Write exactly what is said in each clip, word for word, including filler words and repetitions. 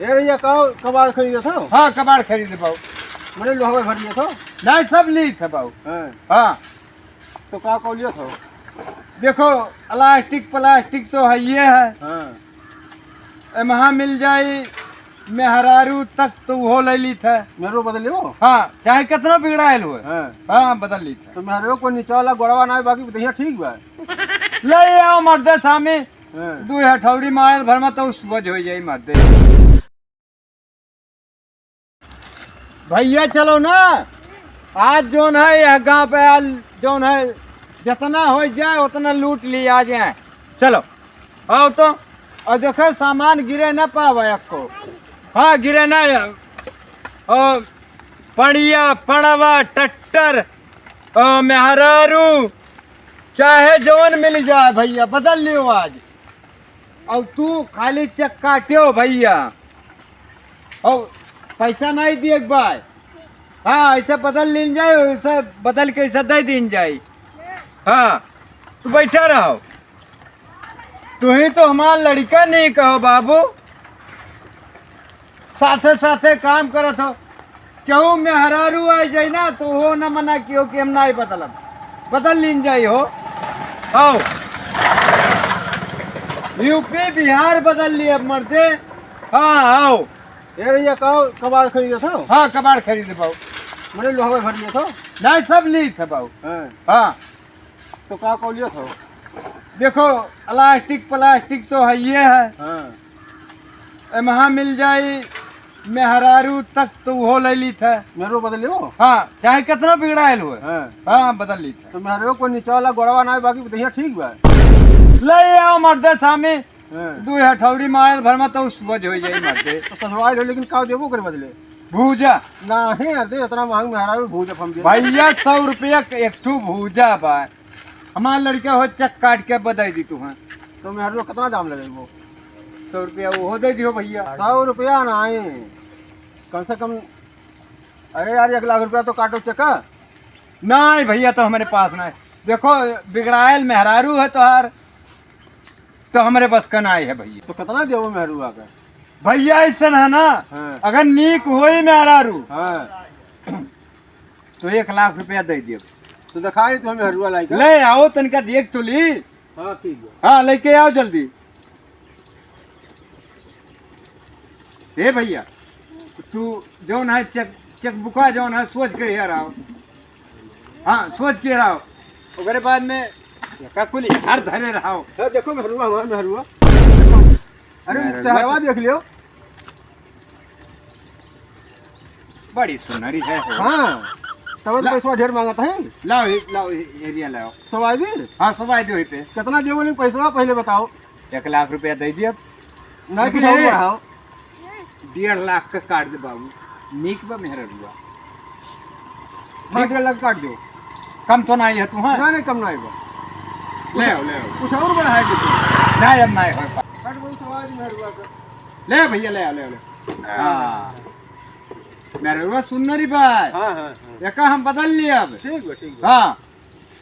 ए भैया, का कबाड़ खरीदे थो? हाँ, कबाड़ खरीदे बाबू। मने लोहवा भर लिए थो? नहीं, सब ली थे बाबू। हाँ। हाँ। तो का कौलियो थो? देखो, प्लास्टिक, प्लास्टिक तो है, ये है। हाँ। एमहा मिल जाई मेहरारू तक तो उहो ले ली थे। मेहरारू बदल लियो? हाँ, चाहे कितना बिगड़ायल होए। हाँ। हाँ, बदल ली थे। तो मेहरारू को नीचे वाला गोड़वा ना है, बाकी देहिया ठीक बा। ले आओ मर्दे सामी। हाँ। दू हथौड़ी मारल भर में तो सुबह हो जाई मर्दे। भैया चलो ना, आज जौन है यह गांव पे आज जौन है जितना हो जाए उतना लूट लिया जाए। चलो, आओ तो। और देखो सामान गिरे ना पावे एको। हाँ, गिरे ना। और पड़िया, पड़वा, ट्रैक्टर, और मेहरारू, चाहे जौन मिल जाए भैया, बदल लियो आज। और तू खाली चेक काट्यो भैया, और पैसा नहीं दिए के बाद। हाँ, ऐसे बदल लीन जाए, ऐसे बदल के ऐसे दे दीन जाए। हाँ, तू बैठा रहो। तू ही तो हमार लड़का नहीं कहो बाबू, साथे साथे काम करत हो। केहू मेहरारू आ जाई ना तो हो न मना कियो कि हम नाई बदलब, बदल लीन जाई हो। आओ, यूपी बिहार बदल लिए अब मर्दे। हाँ, आओ। ए भैया, का कबाड़ खरीदे थो? हाँ, कबाड़ खरीदे बाबू। मने लोहवा भर लिए थो? नहीं, सब ली थे बाबू। हाँ। हाँ। तो का कौलियो थो? देखो, प्लास्टिक, प्लास्टिक तो है, ये है। हाँ। एमहा मिल जाई मेहरारू तक तो उहो ले ली थे। मेहरारू बदल लियो? हाँ, चाहे कितना बिगड़ायल होए। हाँ। हाँ, बदल ली थे। तो मेहरारू को नीचे वाला गोड़वा ना है, बाकी देहिया ठीक बा। ले आओ मर्दे सामी। हाँ। दू हथौड़ी मारल भर में तो सुबह हो जाई मर्दे। तो ससुराल हो, लेकिन का देबो करे बदले? भूजा। नहीं यार, दे इतना महंग मेहरारू भूजा फम दे। भैया, सौ रुपया के एक ठू भूजा बा। हमार लड़का हो चेक काट के बता दी तू, हाँ। तो मेहरारू कितना दाम लगेबो? सौ रुपया वो दे दियो भैया। सौ रुपया नहीं, कम से कम। अरे यार, एक लाख रुपया तो काटो चेक का। नहीं भैया, तो हमारे पास नहीं। देखो, बिगड़ायल मेहरारू है तोहार, तो हमरे बस का नाई है भैया। तो कितना देबो मेहरुआ का? भैया ऐसन है ना, हाँ। अगर नीक होई मेहरारू, हाँ। तो एक लाख रुपया दे दियो। तो दिखाई तो मेहरुआ लाई का। ले आओ तनिका देख तो ली। हाँ, ठीक है। हाँ, लेके आओ जल्दी। ए भैया, तू जौन है चेक, चेकबुका जौन है सोच के हेर आओ। हाँ, सोच के रहो। ओकरे बाद में का कुल यार धरे रहो। हाँ, देखो मेहरुआ, हमार मेहरुआ। अरे मेहरुआ चेहरवा तो देख लियो। बड़ी सुनरी है हो। हाँ, तब तो ला। पैसवा ढेर मांगत है। लाओ, ये, लाओ, ये एरिया लाओ। सवाई दी? हाँ, सवाई दो ही पे। कितना देबो नहीं पैसवा पहले बताओ। एक लाख रुपया दे दिया। नहीं, कुछ और बढ़ाओ। डेढ़ लाख का काट दे बाबू, नीक बा मेहररुआ। हाँ, डेढ़ लाख काट दो। कम तो नहीं है तू, हाँ? नहीं, नहीं, कम नहीं बा। ले आओ, ले आओ। कुछ और बढ़ाए दे तू। नहीं, अब नहीं हो पा-, काट दो सवाल मेहरुआ का। ले भैया, ले आओ, ले आओ, ले आओ। हाँ। मेहररुआ सुन ना रही बात। हाँ, हाँ, हाँ। एका हम बदल लिया अब। ठीक बा, ठीक बा। हाँ।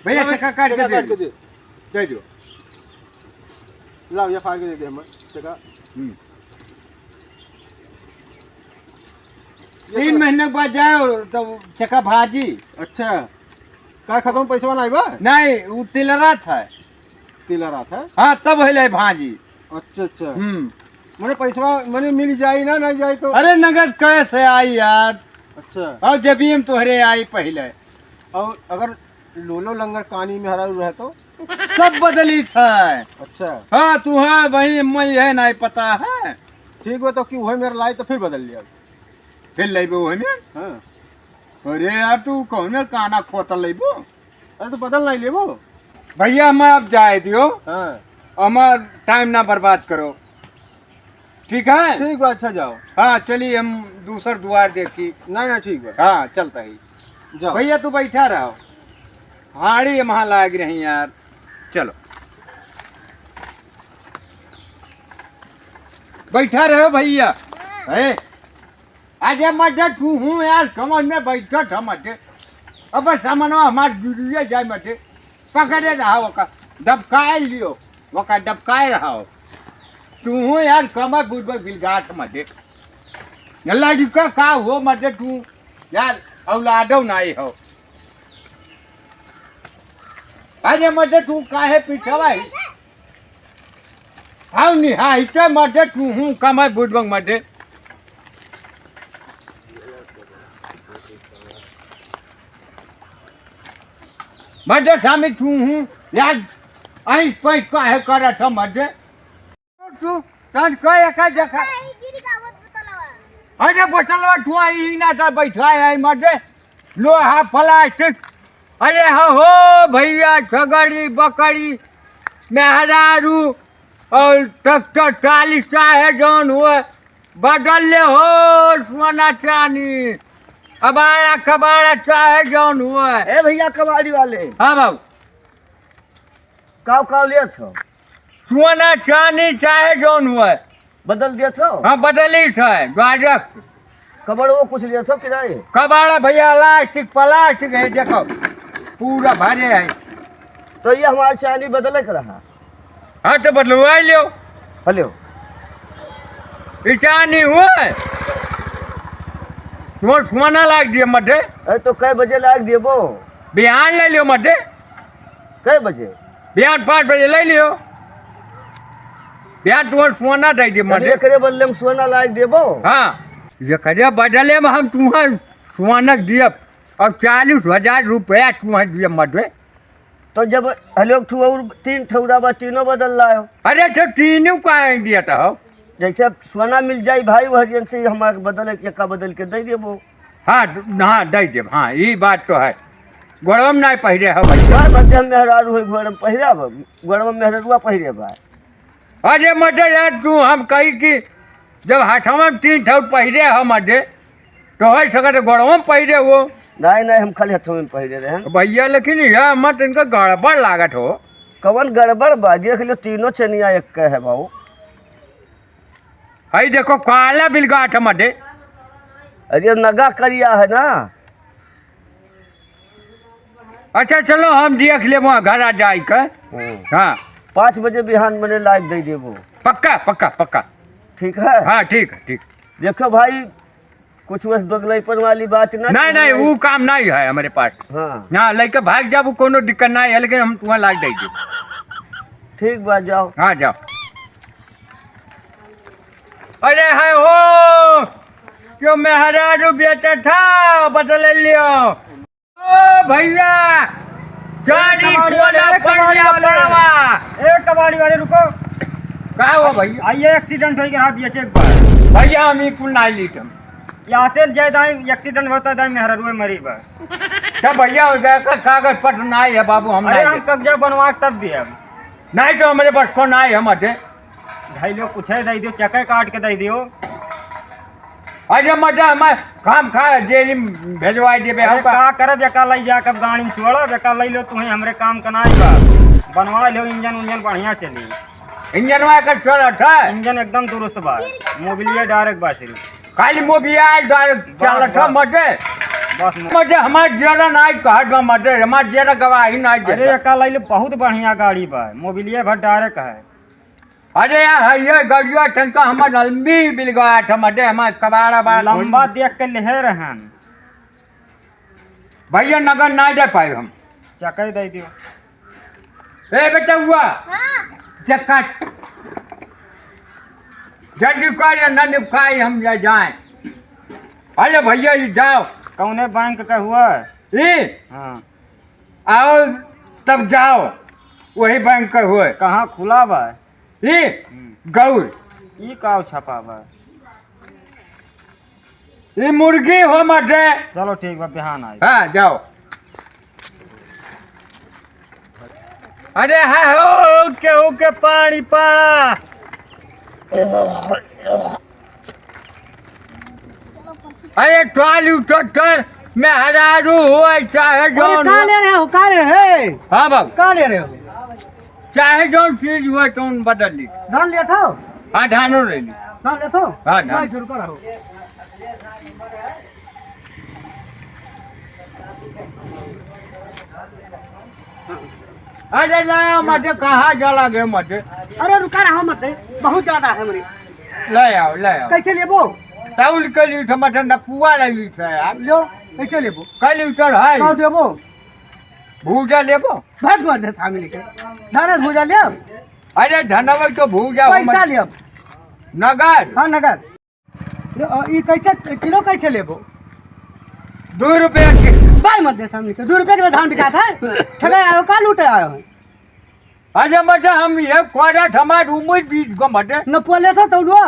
भैया, हाँ, चक्का काट के चक्का दे काट के दे। दे दो। लाओ, ये फाड़ के दे दे हमें, चेका। हम्म। ये तीन तो महीने के बाद जाओ, तो चेका भाजी। अच्छा। का खत्म पैसवा नहीं बा? नहीं, वो तिलरात है। तिलरात है? हाँ, तब है ले भाजी। अच्छा, अच्छा। हम्म। मने पैसवा, मने मिल जाई ना, नहीं जाई तो? अरे, नगद कैश है, आई यार। अच्छा। और जेबी में तोहरे आई पहले। और अगर लोलो लंगर कानी में हरा रहे तो? सब बदली था। अच्छा। हाँ, तू हाँ भाई, मैं यह नहीं पता है। ठीक बा, तो कि वही मेरा लाई तो फिर बदल लिया। फिर लेबे वही में? हाँ। अरे यार, तू कौन में काना खोता लेबो? अरे तो बदल नहीं लेबो। भैया, हम आप जाए दियो। हाँ। हमार टाइम ना बर्बाद करो। ठीक है? ठीक बा, अच्छा जाओ। हाँ, चलिए हम दूसर दुआर देखी। नहीं, नहीं, ठीक बा। हाँ, चलता ही। जाओ। भैया, तू बैठा रहो। हाड़ी हम हाँ लाग रही यार। चलो। बैठा रहो भैया। ए, अरे मत तू हूँ यार, समझ में बैठा था मत। अब सामनवा हमार गिरिया जाए मत। पकड़े रहा ओका, दबकाए लियो, ओका दबकाए रहा। तू हूँ यार, कमर बुढ़बा गिलगाट मत। ये लड़का का हो मर्दे तू, यार औलादो नाई हो। अरे मर्दे तू काहे पिछवा ही? हाउ निहाइते मर्दे तू हूँ कमाई बुड़बंग मर्दे। मर्दे सामी तू हूँ यार, ऐस पैस काहे करत हो मर्दे? तू तन कह एका जगह। अरे बोतलवा तू आई ना तो बैठा है मर्दे। लोहा प्लास्टिक। अरे हो, हो भैया, छगड़ी, बकरी, मेहरारू और ट्रैक्टर ट्राली चाहे जौन हुए, बदल ले हो सोना चानी। अबाड़ा कबाड़ा चाहे जौन हुए। ए भैया कबाड़ी वाले। हाँ बाबू। काव काव लेत हो? सोना चानी चाहे जौन हुए। बदल देत हो? हाँ, बदली थे, द्वारक। कबाड़ो कुछ लेत हो कि नहीं? कबाड़ा भैया, प्लास्टिक, प्लास्टिक है, देखो, पूरा भरे है। तो ये हमार चानी बदले के रहा। हाँ, तो बदलवाई लियो। हेलो। ई चानी हुए। वो सोना लाग दिए मर्दे। अरे, तो कै बजे लाग दिए वो? बिहान ले लियो मर्दे। कै बजे? बिहान पाँच बजे ले लियो। बिहान तुम्हार सोना दे दिए मर्दे। एकरे बदले में सोना लाग देबो? हाँ, एकरे बदले में हम तुम्हार सोना दिए। अब चालीस हजार रुपया तुम्हार दिए मर्दे। तो जब हलो एक ठो और तीन ठौरा बा, तीनों बदल लायो। अरे, तो तीनों काहे दिया था हो? जैसे अब सोना मिल जाई भाई, वह जन से हमारे बदल के, का बदल के दे देबो। हाँ, द-, हाँ, दे देब। हाँ, ई बात तो है। गोड़वा में नाई पहिरे हो भाई। का बदे हम मेहरारू है, गोड़ में पहिरे बा, गोड़वा में मेहरारुआ पहिरे बा। अरे मर्दे यार, तू हम कही कि जब हथवा में तीन ठौर पहिरे हो मर्दे, तो हो सकत है गोड़वा में पहिरे हो। नहीं, नहीं, हम खाली हथवा में पहिरे रहे हैं। भैया, लेकिन यह मत इनका गड़बड़ लागत हो। कवन गड़बड़ बा? देख लो, तीनों चनिया एक के है बाबू। हई देखो, काला बिलगाठ मर्दे। अरे, नगा करिया है ना। अच्छा, चलो, हम देख लेबो, घर आ जाए के। हम्म। हाँ। पाँच बजे बिहान मने लाइव दे देबो। पक्का, पक्का, पक्का। ठीक है? हाँ, ठीक है, ठीक। देखो भाई, कुछ बस दोगलईपन वाली बात ना नहीं, नहीं, वो काम नहीं है हमारे पास। हाँ। हाँ, लइके भाग जाबू, कोनो दिक्कत नहीं है, लेकिन हम तुम्हें लाइव दे देबो। ठीक बा, जाओ। हाँ, जाओ। अरे है हो, क्यों मेहरारू बेचत हो, बदल लियो। ओ भैया, गाड़ी कबाड़ी वाले, कोना ए कबाड़ी पड़िया वाले, पड़वा। ए कबाड़ी वाले, रुको। का हो भैया? आइए, एक्सीडेंट हो गया, आप ये चेक पर। भैया, हम ई कुल नाई लीत हम। यहाँ से जाए दाई, एक्सीडेंट होता दाई, मेहरारू मरी बा। तब भैया, हो गया का कागज पत्र नाई है बाबू, हम अरे, नाई हम देत। कब्जा बनवा के तब दिए हम। नहीं तो हमारे पास कौन आए, हम अटे। भाई लोग कुछ है दे दियो, चक्के काट के दे दियो। अरे मजा हमारे खाम खा जेल में भेजवा देबे अरे हमका। का करब, एका लई जा कब गाड़ी में छोड़ब, एका लई लो तू ही हमरे काम का नाई बा। बनवा लो इंजन उंजन बढ़िया चली। इंजनवा एकर चलत है? इंजन एकदम दुरुस्त बा, मोबिलिया डायरेक्ट बा सिर्फ। खाली मोबिलिया डायरेक्ट बस, चलत है बस। मजे। बस मो- मजे हमार जेरा नाई कहत बा मजे, हमार जेरा गवाही नाई अरे देता। एका लई लो बहुत बढ़िया गाड़ी बा, मोबिलिया भर डायरेक्ट है। अरे यार, है ये गड़िया तनका हमर लंबी बिलगाठ, हम अड्डे हमर कबाड़ा बा। लंबा देख के लेहे रहन। भैया, नगद नाई दे पाए हम। चकई दे दियो। ए बेटा हुआ। हाँ। जकात। जल्दी कर, ना निपकाई हम ले जाए। अरे भैया, ये जाओ। कौने बैंक का हुआ? ये? हाँ। आओ, तब जाओ, वही बैंक का हुए। कहाँ खुला बा? ई हम्म। गौर। ई का छपा बा? ई मुर्गी हो मटे। चलो ठीक बा, बिहान आई। हाँ, जाओ। अरे हाँ हो, केहू के पानी पा। अरे ट्राली ट्रैक्टर मेहरारू हो, चाहे अरे जौन का हो। ले रहे हो, का ले रहे? हाँ बाबू। का ले रहे हो? चाहे जौन चीज हुआ तौन बदल ली। धान लेत हो? हाँ, धानो ले ली। धान लेत हो? हाँ, धान। नहीं, रुको रहो। अरे लाया मते, कहाँ जला गए मते? अरे रुका रहो मते, बहुत ज्यादा है हमरे। ले आओ, ले आओ। कैसे लेबो? तौल के लीठ मटे न पुआ ला लीठ है यार। लो, कैसे लेबो? कै लीटर है? सौ देबो? भूजा लेबो? भाग मत दे सामने के। धान भूजा ले। अरे धनवा तो भूजा हो पैसा मत। ले अब। नगद? हाँ, नगद। ले, अ, ई कैसे, किलो कैसे लेबो? दो रुपया के। भाई मत दे सामने के। दो रुपया के धान बिकात है? ठगा आयो का लूटे आयो है? अरे मटे हम ये कोड़ा हमार उम्र बीस गो मटे। न पोले तो तौलुआ।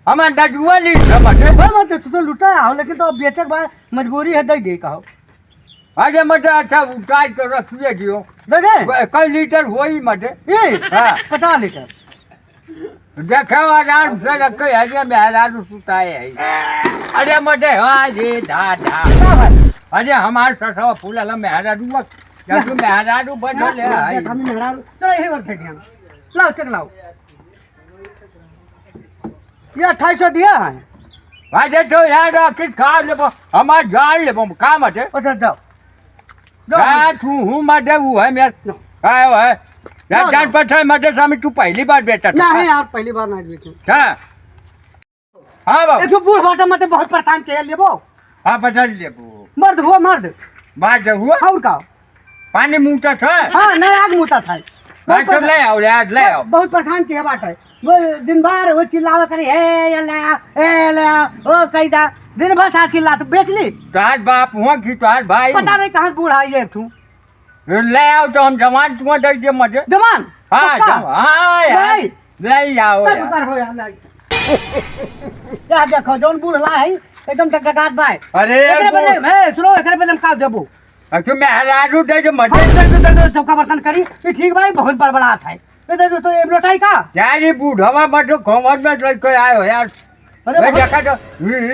हमार नजुआ लीठ मटे। भाई मटे तू तो लूटा हो, लेकिन तो अब बेचक बा, मजबूरी है, दे दे कहो। अरे मटे अच्छा उतार के रखिए दियो। दे दे। कै लीटर होई मटे? ई? हाँ। पचास लीटर। देखो आराम से रखे, अरे मेहरारू सुताए है। अरे मटे हाँ जी दादा। का भाई? अरे हमार ससुर फूलल मेहरारू, जब मेहरारू बैठल है। देख, हम मेहरारू, चलो यही बार फेंक दिया। लाओ, चेक लाओ। ये अट्ठाईस सौ दिया है। अरे तो यार आखिर का लेबो, हमार जान लेबो, का मटे? अच्छा, जाओ। जाओ। का तू हूँ मटे, वो है मेर। नो। का है? या जाओ, जान जाओ। पठाए मटे सामने तू पहली बार बेटा था। नहीं यार, पहली बार नहीं बेटे। हाँ। हाँ बाबू। एक ठो बूढ़ बाटा मटे बहुत परेशान के लेबो। हाँ, बदल लेबो। मर्द हुआ मर्द। मर्द हुआ? और का? पानी मूतत है? हाँ, नहीं, आग मूतत है। हाँ, बहुत तो परेशान, ले आओ यार, ले आओ। बहुत परेशान किया बाटे। वो दिन भर वो चिल्लावा करे, "ए, ये ले आओ, ए, ले आओ, ओ, कही दा।" दिन भर साथ चिल्ला, तो बेच ली। तोहार बाप हुआ कि तोहार भाई? पता नहीं कहाँ बूढ़ा है ये एक ठू। ले आओ तो हम जवान तुआ दे दे मजे। जवान? हाँ, पक्का? जवान। हाँ यार। नहीं। ले आओ तब यार। उतर हो यार, नहीं। क्या देखो, जौन बूढ़ ला है, एकदम टकटकात बा। अरे एकरे बदले, ए, सुनो, एकरे बदले हम का देबो? अब तू मेहरारू दे दे मजे। हाँ, दे दो, दे दो, चौका बर्तन करी। ये ठीक भाई, बहुत बड़बड़ात है। ये दे दो, तो ये लोटाई का? यार, ये बूढ़वा मत कमर में लटके आए हो यार। अरे मैं बाबा। देखा तो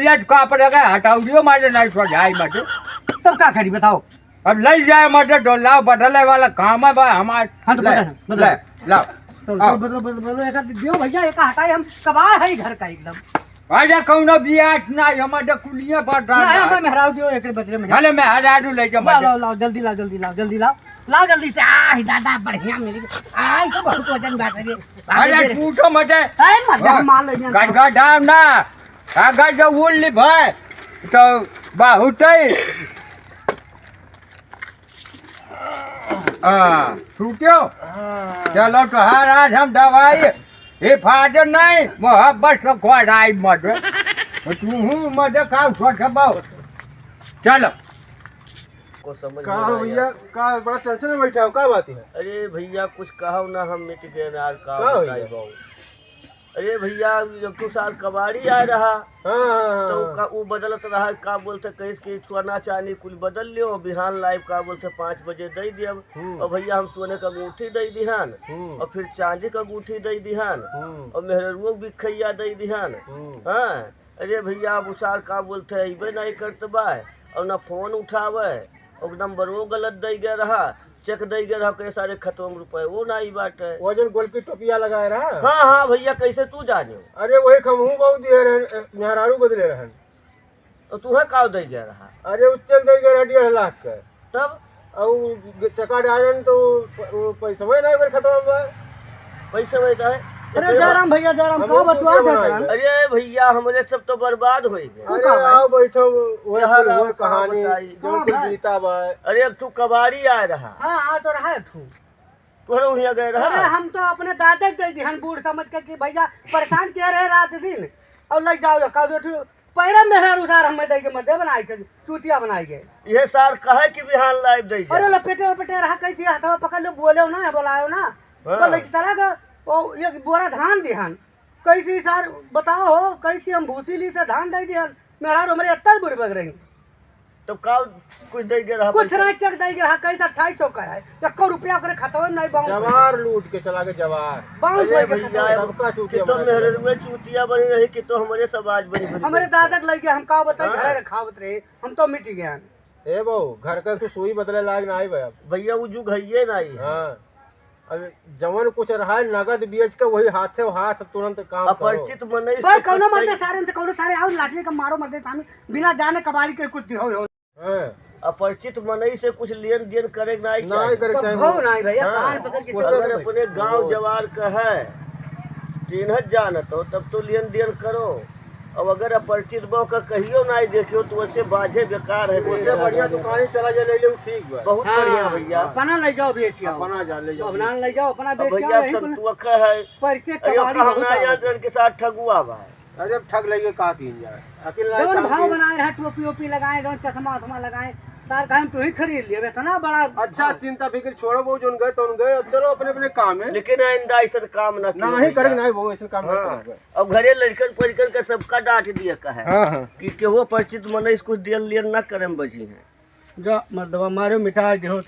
लटका पर लगा, हथौड़ियो मारे नहीं सो जाए मत। तब का करी बताओ? अब ले जाए मत, तो लाओ, बदले वाला काम है बा हमार। हाँ, तो ले, बदल, बदल। ले, लाओ। चल, आओ। चल, बदलो, बदलो, बदलो, एक हाथ दियो भैया, एक हटाई, हम कबाड़ है घर का एकदम। अरे कौनो बियाह ना, हमार तो कुलिया बढ़ रहा नहीं, है। हमें मेहरारू दियो, एक बदले में। भले मेहरारू ले जा लाओ, मत। लाओ, लाओ, जल्दी लाओ, जल्दी लाओ, जल्दी लाओ। लाओ जल्दी से, आह, दादा, बढ़िया मिल गया। आह, ई तो बहुत वजन बात है रे। अरे, अरे, तू तो मत। अरे, मत, हाँ। हम मार ले जाएंगे। गड़गड़ाव ना, अगर जो उड़ ली भाई, तो बहुत ही हाँ, छूट्यो? हाँ। चलो, तोहार आज हम दवाई, हिफाजत नहीं, मोहब्बत से खोराई मत। तू हूँ मत खाओ, सोचबो। चलो। को समझ का में हो ना भैया, आया। का बड़ा tension में बैठा हो, का बात है? अरे भैया, कुछ कहो ना, हम मिट गए ना, और का का हो बताई गया? बाबू? अरे भैया, एक ठो सार कबाड़ी आए रहा, हाँ, हाँ, हाँ, तो हाँ। का, उ बदलत रहा, का बोलते, कहिस कि सोना चानी कुल बदल लियो, बिहान लाइब, का बोलते, पाँच बजे दे दियब। हम्म। और भैया, हम सोने का अंगूठी दे दिहन, हम्म। और फिर चांदी का अंगूठी दे दिहन, हम्म। और मेहररुओ बिखैया दे दिहन। हम्म। हाँ, अरे भैया, अब उ सार का बोलते, अइबे नहीं करत बा, और ना फोन उठावे, एकदम बरो गलत दे गया रहा। चेक दे गए रहा, के सारे खतवा में रुपए वो ना आई बाटे। वो जन गोलकी टोपिया लगाए रहा? हाँ, हाँ भैया, कैसे तू जाने? अरे वही खमहू बहुत दिए रहे, मेहरारू बदले रहन। तो तू है का दे गया रहा? अरे उ चेक दे गए रहा डेढ़ लाख का। तब? और चका डालन तो प-, वो पैसा वही ना ओकर खतवा में बा। पैसा वही तो है। अरे एकरे जयराम भैया, जयराम, हम का लोग बतुआ क्या दे बनाए रहा? हैं? अरे भैया, हमरे सब तो बर्बाद हो गए। अरे का भाई? आओ बैठो, वो यहाँ कुल रहो, हुआ का कहानी, बताई? जो हाँ कुल भाई। बीता बा। अरे, एक ठू कबाड़ी आए रहा। हाँ, हाँ, तो रहा एक ठू। तोहरे वहीं गए रहा। अरे, हम तो अपने दादा के दे दिहन बूढ़ समझ के कि भैया परेशान किया रहे रात दिन, और लग जाओ या का दो ठू पैरा मेहरारू सार हमें दे के मत दे बनाई के, चूतिया बनाई के। ये सार कहे कि बिहान लाइब दे जा। अरे, लपेटे लपेटे रहा, कही थी, हथवा पकड़ लो, बोले ना, बोलायो ना। हाँ। तो लेके चला गया, वो एक बोरा धान दिहन। कैसी सार बताओ हो, कैसी हम भूसी ली से धान दे दिहन, मेहरारू हमरे इतना बुरबक रही। तो का कुछ दे गया रहा कुछ पैसा? नहीं, चेक दे गया रहा, कैसा अट्ठाईस सौ का है, एको रुपया ओकरे खतवे में नहीं बाउंस जवार होई। लूट के चला गया, जवार। बाउंस अरे होई के भैया, खतवे में। सबका कि चूतिया तो बनाई। मेहररुए चूतिया बनी रही कि तो हमरे समाज बनी बनी हमरे बनी। दादा के लगे हम का बताई, हाँ। घरे रखावत रहे, हम तो मिट गए। ए बहू, घर का तू सुई बदले लायक ना आई बे अब। भैया, वो जुग हइये ना आई। हाँ। अब जवन कुछ रहा है, नगद बेच के वही हाथे हाथ तुरंत काम करो। अपरिचित मनई से भाई, कौनो कुछ मर्दे कहीं सारे से, कौनो सारे आओ, लाठी का मारो मर्दे सामने, बिना जाने कबाड़ी के कुछ दिहो हो। हाँ। अपरिचित मनई से कुछ लेन देन करे के नाई नाई चाही। करे के चाही। कभो नाई भैया, हाँ। कान पकड़ के कुछ चलो अगर भाई। अपने गांव जवार का है, चिन्हत जानत हो, तब तो लेन देन करो। अब अगर अपरिचित बा का कहियो नाहीं देखियो तो वैसे बाझे बेकार है। वैसे बढ़िया दुकानी चला जा ले ले, ठीक बा। बहुत हाँ, बढ़िया भैया। अपना ले जाओ बेच आओ। अपना जा ले जाओ। अपना ले जाओ, अपना अब बेच भैया आओ, यही कुल संतुआ का है। परिचय अरे कबाड़ी ओकरा हम बहुत ना आवत याद है। रन के साथ ठगुआ बा। अरे अब ठग लेके का कीन जाए? अकिल ना जौन काम भाव की। बनाए रहे, टोपी ओपी लगाए, जौन चश्मा उश्मा लगाए, सार कहे हम तू ही खरीद लियो, इतना बड़ा अच्छा भाव। चिंता फिक्र छोड़ो, वो जौन गए तौन गए, अब चलो अपने अपने काम में। लेकिन आइंदा ऐसा काम ना कियो नहीं भैया। करे, नहीं वो ऐसा काम नहीं हाँ। करेंगे। अब घरे लड़कन परिकन का सबका डांट दिया का है हाँ, हाँ। कि केहू परिचित मनई से कुछ दियल लियल ना करे में बची है। जा मर्दवा मारो मिटा देहो।